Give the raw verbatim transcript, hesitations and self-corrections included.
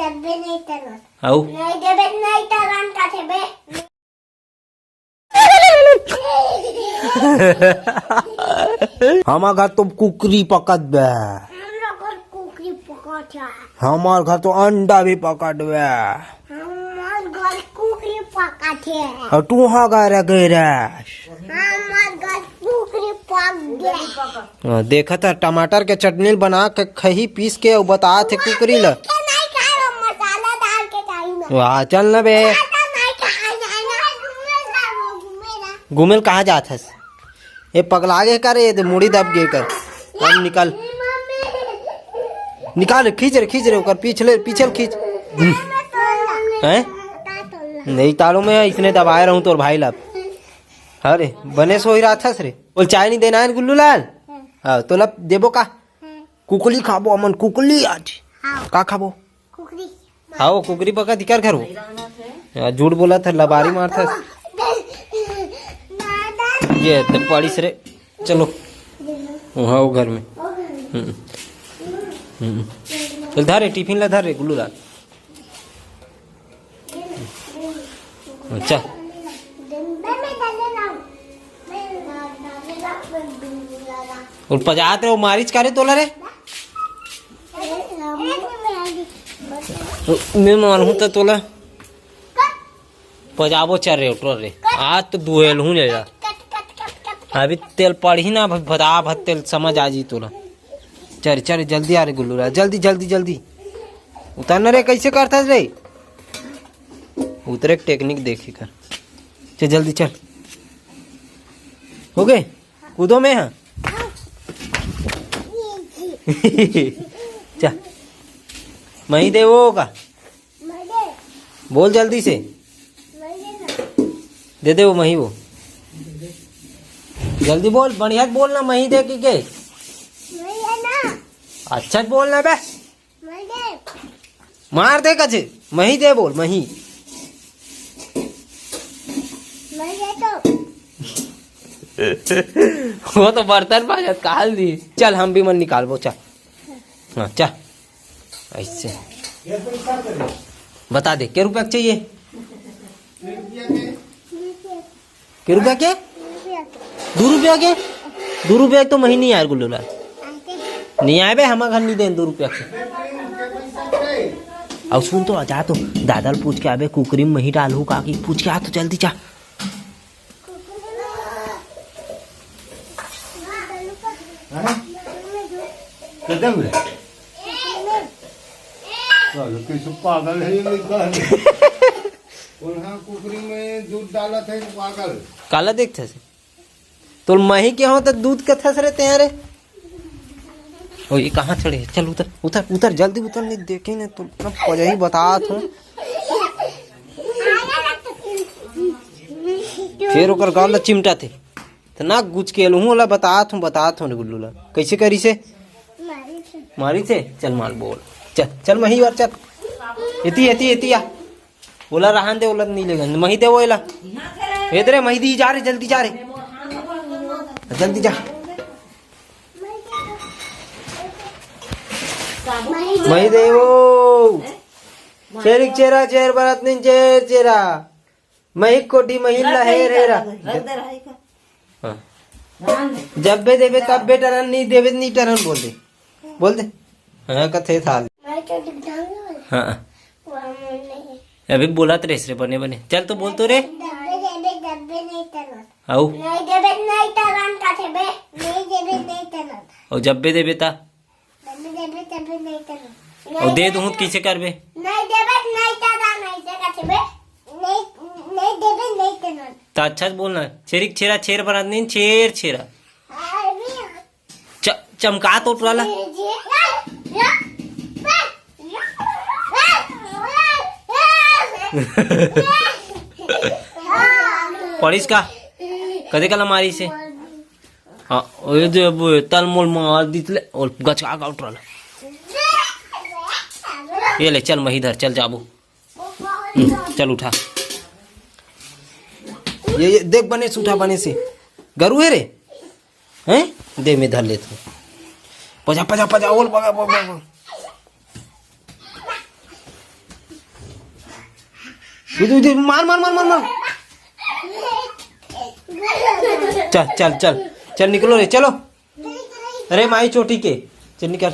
देबे नहीं तरन। अउ? नहीं देबे नहीं तरन का थे बे। हमर घर तो कुकरी पकत बे। हमर घर कुकरी पकत हे। हमर घर तो अंडा भी पकत बे। हमर घर कुकरी पकत हे। अउ तू हा गा रे गैरस। हमर घर कुकरी पक गे। हाँ, देखत ह, टमाटर के चटनी बना के खही पीस के, अउ बतात हे कुकरी ल। के नहीं खाए, वो मसाला डाल के खाई ना। वाह, चल ना बे। मसाला नहीं खाए, नहीं, नहीं, घूमे जाओ, घूमे ना। घूमे ल कहाँ जात हस? ये पगला गे कर, ये दे मुड़ी दब गे कर। अब निकाल, निकाल, खींच रे, खींच रे, ओकर पीछे ले, पीछे ले खींच। हैं? नहीं तालू में इसने दबाए रहूं तोर भाई ला। अरे, बने सोई रहा था रे। बोल, चाय नहीं देना है गुल्लू लाल? हाँ, तोला देबो का? कुकली खाबो हमन, कुकली आज। हाँ। का खाबो? कुकरी। हाँ, वो कुकरी पका दिकर घर हो। यार, झूठ बोला था, लबारी मार था। ये तो पड़ीस रे। चलो, वहाँ वो घर में। हम्म। हम्म। चल, धर रे, टिफिन ला धर रे, गुल्लू लाल। अच्छा। और पजात रे, वो मारिच का रे तोला रे? मैं मानहूँ त तोला पजाबो चल रे, उठो रे। आज तो दुहेल हूँ ले जा। अभी तेल पड़ही ना, भदा भद तेल समझ आ जी तोला। चल, चल, जल्दी आ रे गुल्लू रा, जल्दी, जल्दी, जल्दी। उतर ना रे, कैसे करता रे? उतरे के टेक्निक देखी कर। चल, जल्दी चल। हो गए? कूदो में, हाँ। चल। मही देवो का? बोल जल्दी से। दे दे वो मही वो। जल्दी बोल, बढ़िया से बोल ना, मही दे कि के? अच्छा से बोल ना बे। मार दे कछे, मही दे बोल, मही। वो तो बर्तन बाजत काल दी। चल, हम भी मन निकालबो, चल। हाँ, चल। ऐसे। बता दे, के रुपया के चाहिए? के रुपया के? दू रुपया के? दू रुपया के तो मही नहीं आए गुल्लू लाल। नहीं आए बे, हमार घर नहीं देन दू रुपया के। अब सुन तो, जा तो दादा ल पूछ के आबे, कुकरी में मही डालहू का कि, पूछ के आ तो जल्दी जा। हाँ? कितने में? चलो, किसी पागल है ये लड़का है। उन्हां कुकरी में दूध डालत है, पागल। काला देखत हस? तोल मही के हो त दूध कथस रे तें रे। ओ, ये कहाँ चढ़े? चल उतर, उतर, उतर, जल्दी उतर, नहीं देखे ना तो ना पजही बतात हूँ। फिर ओकर गाल ला चिमटा थे। त ना गुच के लूँ, ओला बतात हूँ, बतात हूँ रे गुल्लू ला। कैसे करी से? मारी से। चल मार बोल। चल, चल मही बार चल। एती, एती, एती आ। ओला रहन दे, ओला नहीं लेगा। मही दे वो एला। ए दे रे, मही दी, जा रे, जल्दी जा रे। जल्दी जा। मही दे वो। चेरिक चेरा, चेर बरत नहीं, चेर चेरा। मही कोडी, मही ला हेर हेरा। हाँ। जब बे देबे तब बे टरन, नहीं देबे नहीं टरन बोल दे। बोल दे। हाँ, कथे थाल। हाँ। अभी बोलत रेस रे बने बने। चल तो बोल तो रे। दब्बे देबे, दब्बे नहीं तरन। आऊ। नहीं देबे, नहीं तरन का थे बे। नहीं देबे, नहीं तरन। और जब बे देबे ता? दब्बे देबे, दब्बे नहीं तरन। और दे दूँ तो कैसे करबे? नहीं देबे, नहीं तरन, ऐसे का थे बे। नहीं, नहीं देबे, नहीं तरन। तो अच्छा से बोलना। छेरिक छेरा, छेर बरात नहीं, छेर छेरा। अभी च-, चमका तो टुरा ला। पड़ीस का? कदे कला मारी से? हाँ, ओए दे, अब तल मोल मार दितले, और गचका का उठल। ये ले, चल मही धर, चल जाबो। हम्म, चल उठा। ये, ये देख बने से उठा, बने से। गरु है रे? हैं? दे, मैं धर लेता हूँ। पजा, पजा, पजा, ओल, पजा, पजा, पजा। उधर, उधर, मार, मार, मार, मार, मार। चल, चल, चल, चल, निकलो रे, चलो। अरे माई चोटी के, चल निकल।